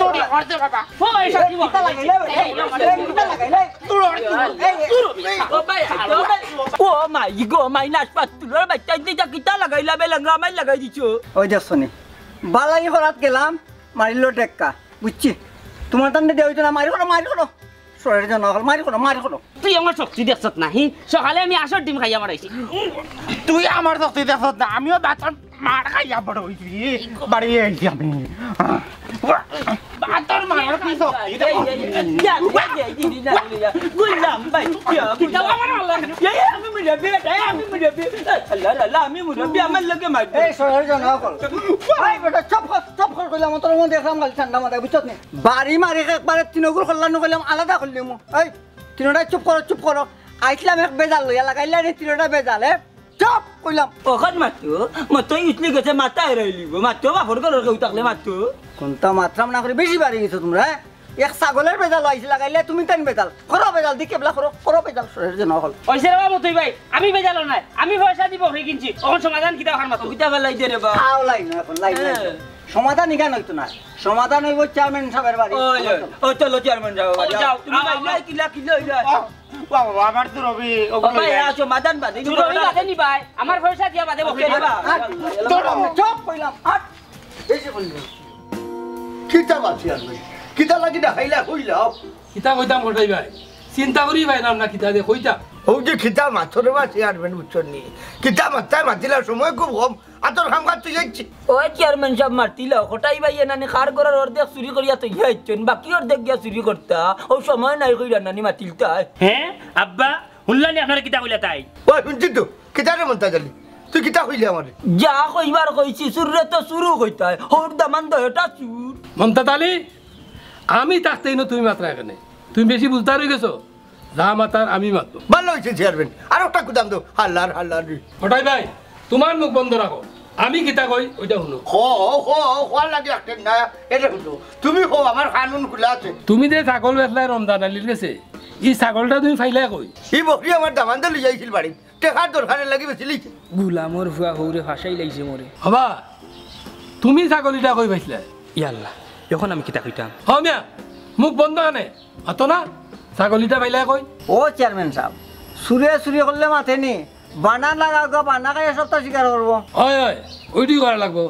ধরে করতে, বাবা। ও, এই সব কি বল? কিতা লাগাইলে? এই, এই, এই, কিতা লাগাইলে? ধরো, ধরো। এই, এই। ও ভাই, ও ভাই। ও মাই গো, মাই নাশপাত তুলার বাচ্চা, এই যে কিতা লাগাইলা, বেলাঙ্গা মাই লাগাই দিছো। ওই দেখছো নি? বালাই হরাত গেলাম, মারিল টেক্কা। বুঝছি? তোমার তান্ডে দেওয়া হইতো না, মারি করো, মারি করো। শরীরে যেন হল, মারি করো, মারি করো। তুই আমার শক্তি দেখছত না, হি? সকালে আমি আশার ডিম খাইয়া মারাইছি। তুই আমার শক্তি দেখছত না, আমিও বাচ্চার মার খাইয়া বড় হইছি। বাড়ি আইছি আমি। বাচ্চার মার কি শক্তি দেখো? গুলাম ভাই, আমি মুরব্বি, বেটা, আমি মুরব্বি। আল্লাহ, আল্লাহ, আমি মুরব্বি, আমার লগে মার। এই শরীরে যেন হল। এই বেটা, চুপ কর, চুপ কর কইলাম, তোর মধ্যে দেখলাম খালি ঠান্ডা মাথায়, বুঝছত নি? বাড়ি মারি একবারে তিনগুর কল্লা নু কইলাম আলাদা করলিমু। এই, তিনটাই চুপ করো, চুপ করো। আইছলাম এক বেজাল লইয়া, লাগাইলা নি তিনটা বেজাল, এ? চুপ কইলাম। অখন মাতো, মতই উঠলি গেছে, মাথা হেরাইলিবো। মাতো, বাপর ঘরর কেউ থাকলে মাতো। কুনতা মাতরাম না করি বেশি বাড়ি গেছো তুমরা, হ্যাঁ? এক ছাগলর বেজাল আইছে লাগাইলে তুমি তাইন বেজাল। করো বেজাল, দি কেবলা করো, করো বেজাল, শরীর যে নহল। অইছে রে বা মতই ভাই, আমি বেজাল নায়, আমি পয়সা দি বকরি কিনছি, অখন সমাধান কিতা অখান মাতো। কিতা বেলাই দে রে বা। আও লাইন অখন, লাইন, লাইন। হ্যাঁ। সমাধান ইখান অইতো না, সমাধান অইবো চেয়ারম্যান সাবর বাড়ি। ওই, ওই, ওই, চলো চেয়ারম্যান সাবর বাড়ি। ও, যাও, তুমি আও, ভাই, আও। নাই কিলা, কিলা, কিলা। ও বাবা, আমার তো রবি, ও ওগুলো ভাই, নাই। আ, সমাধান বাদে, তুই রবি সমাধান বাদে নি ভাই, আমার পয়সা দিয়া বাদে বকরি ওকে, দিবা। বাবা। চুপ কইলাম, হাট। এই যে বললি। কিতা বাঁচি আর নাই? কিতা লাগি না খাইলা কইলাও? কিতা কইতাম কটাই ভাই? চিন্তা করি ভাই নাম না কিতা দে কইতাম। ও যে কিতা মাতরে বা চেয়ারম্যান বুঝছনি? কিতা মাততায় মাতিলা সময় খুব কম। আতর খামখা তুই যাচ্ছি। ওই চেয়ারম্যান সাব মাতিলা, কটাই ভাই এনানি কার ঘরর অর্ধেক চুরি করিয়া তুই যাইছেন, বাকি অর্ধেক গিয়া চুরি করতা। ও সময় নাই কইরা নানি মাতিলতায়। হ্যাঁ, আব্বা, হুনলানি আপনারে কিতা কইলা তাই? ওই হুনছি তো, কিতা রে মন্তাজ আলী? তুই কিতা কইলি আমারে? যা কইবার কইছি, চুররে তো চুরু কইতায়। হউর দামান দয়টা চুর। মন্তাজ আলী, আমি থাকতেই না তুমি মাতরায় কেনে? তুমি বেশি বুঝদার অই গেছো? যা মাতার আমি মাতমু। ভালা অইছে চেয়ারম্যান, আর একটা গুদাম দেও, হাল্লার হাল্লার। কটাই ভাই, তুমার মুখ বন্ধ রাখো, আমি কিতা কই ওইটা হুনো। হ, হ, হ, হওয়ার লাগে একটা না, এটা হুনো। তুমি কও, আমার কানুন খুলা আছে। তুমি যে ছাগল বেচলায় রমজান আলীর গেছে, ই ছাগলটা তুমি পাইলায় কই? ই বকরি আমার দামান্দে লইয়া আইছিল বাড়িত। টেকার দরকারে লাগি বেচিলিছে। গুলামর ফুয়া হউরে ফাঁসাই লাইছে মোরে। হবা, তুমি ছাগলিটা কই পাইছলায়? ইয়াল্লা, অখন আমি কিতা কইতাম? হ মিয়া, মুখ বন্ধ আনে, মাতো না, ছাগলিটা পাইলায় কই? ও চেয়ারম্যান সাব, চুরে চুরি করলে মাতে নি, বানা লাগা গো, বানা খাইয়া সবতা স্বীকার করবো। অয়, অয়, ওইটাই করা লাগবো।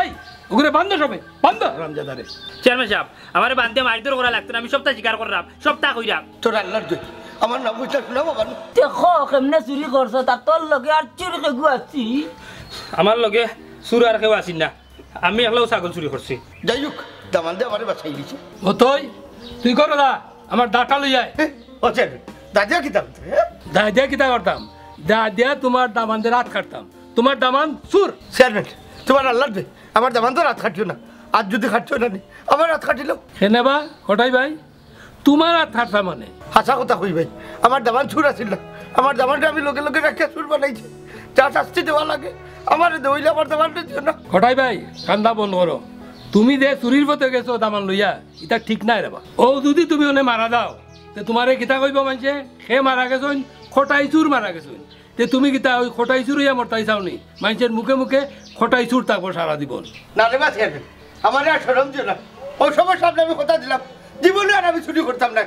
এই, ওগুরে বান্ধ সবে, বান্ধ, হারামজাদারে। চেয়ারম্যান সাব, আমারে বান্ধিয়া মারধর করা লাগতো না, আমি সবতা স্বীকার কররাম, সবতা কইরাম। তোর আল্লার দোহাই, আমার নাম কইতা শোনা বাবা। দেখো, কেমনে চুরি করছো, তার তোর লগে আর চুর কেগু আছি? আমার লগে চুর আর কেউ আছিল না, আমি একলাউ ছাগল চুরি করছি। যাই হোক, দামান্দে আমারে বাঁচাই দিছে। ও তুই, তুই কর দা, আমার দাটা লই আয়। এ, ও চেয়ারম্যান, দাদিয়া কিতা করতে, হ্যাঁ? দাদিয়া কিতা করতাম? দাদিয়া তুমার দামান্দর আত কাটতাম। তুমার দামান্দ চুর। চেয়ারম্যান, তুমার আল্লার দোহাই, আমার দামান্দর আত কাটিও না। আত যদি কাটিও না নি, আমার আত কাটিলো। কেনে বা, কটাই ভাই? তুমার আত কাটতাম মানে? হাছা কথা কই ভাই, আমার দামান্দ চুর আছিল না। আমার দামান্দরে আমি লগে লগে রাখিয়া চুর বানাইছি। যা শাস্তি দেওয়া লাগে, আমারে দেও, অইলে আমার দামান্দরে দিও না। কটাই ভাই, কান্দা বন্ধ করো। তুমি যে চুরির পথে গেছো দামান্দ লইয়া, ইটা ঠিক নায় রে বা। ও যদি তুমি অনে মারা যাও, তে তুমারে কিতা কইবো মানষে? হে মারা গেছইন, কটাই চুর মারা গেছইন। তে তুমি কিতা ওই কটাই চুর অইয়া মরতায় চাও নি? মানষর মুখে মুখে কটাই চুর থাকবো সারা জীবন। না রে বা, ছেড়ে দে। আমারে আর শরম দিও না। অউ সময় সামনে আমি কথা দিলাম, জীবনে আর আমি চুরি করতাম না।